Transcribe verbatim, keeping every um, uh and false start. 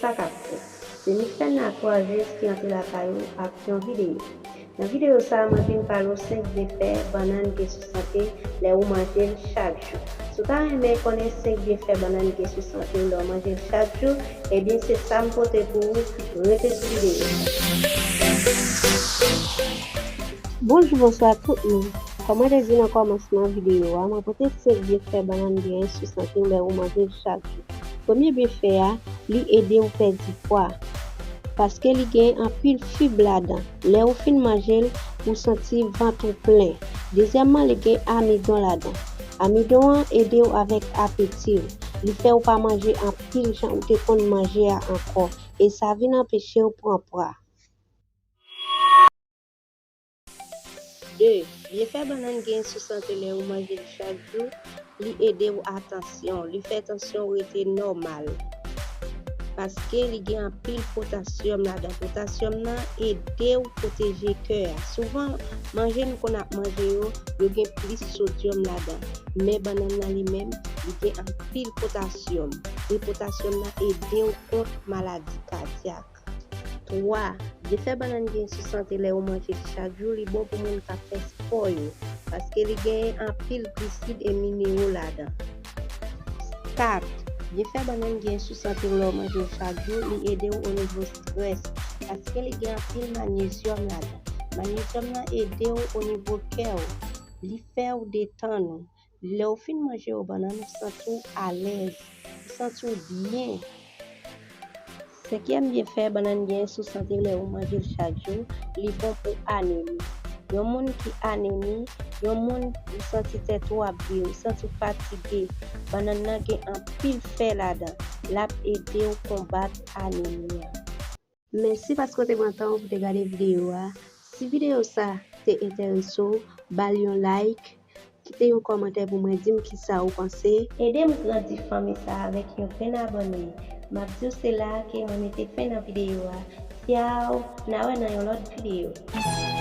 Sa k ap fèt? Se Michel Natwa Jis ki antre lakay ou ak yon videyo. Nan videyo sa a, mwen vin pale w senk byenfè bannann gen sou sante lè ou manje l chak jou. Si w ta renmen konnen senk byenfè bannann gen sou sante w lè w manje l chak jou, ebyen se sa m pote pou ou, rete sou videyo a. Bonjou, bonswa tout moun. Kòm mwen te di nan kòmansman videyo a, mwen pote senk byenfè bannann gen sou sante w lè ou manje l chak jou. Premye byenfè a, li ede w pèdi pwa, paske li gen anpil fib ladan. Lè ou fin manje l, ou santi vant ou plen. Dezyèmman, li gen amidon ladan. Amidon an ede w avèk apeti w. Li fè ou pa manje anpil jan ou te konn manje a ankò, e sa vin anpeche w pran pwa. De, byenfè bannann gen sou sante lè ou manje l chak jou, li ede w a tansyon, li fè tansyon w rete nòmal. Paske li gen anpil potasyòm ladan. Potasyòm nan ede w pwoteje kè a. Souvan, manje nou konn ap manje yo, yo gen plis sodyòm ladan. Men bannann nan li menm, li gen anpil potasyòm. E potasyòm nan ede w kont maladi kadyak. Twa, byenfè bannann gen sou sante lè ou manje l chak jou, li bon pou moun k ap fè spò yo, paske li genyen anpil glisid e minero ladan. Kat, byenfè bannann gen sou sante w lè w manje l chak jou, li ede w o nivo estrès, paske li gen anpil manyezyòm ladan. Manyezyòm nan ede w o nivo kè w, li fè w detann ou. Lè w fin manje yon bannann, ou santi w alèz, ou santi w byen. Senkyèm byenfè bannann gen sou sante lè ou manje l chak jou, li bon pou anemi. Yon moun ki anemi, yon moun ou santi tèt ou ap vire, ou santi w fatige, bannann nan gen anpil fè ladan, l ap ede w konbat anemi an. Mèsi paske w te pran tan w pou te gade videyo a. Si videyo sa te enterese w, ba l yon like, kite yon kòmantè pou mwen, di m kisa ou panse. Ede m grandi fanmi sa avèk yon grenn abòne. M ap di w se la ke mwen mete fen nan videyo a. Tchaw, n a wè nan yon lòt videyo.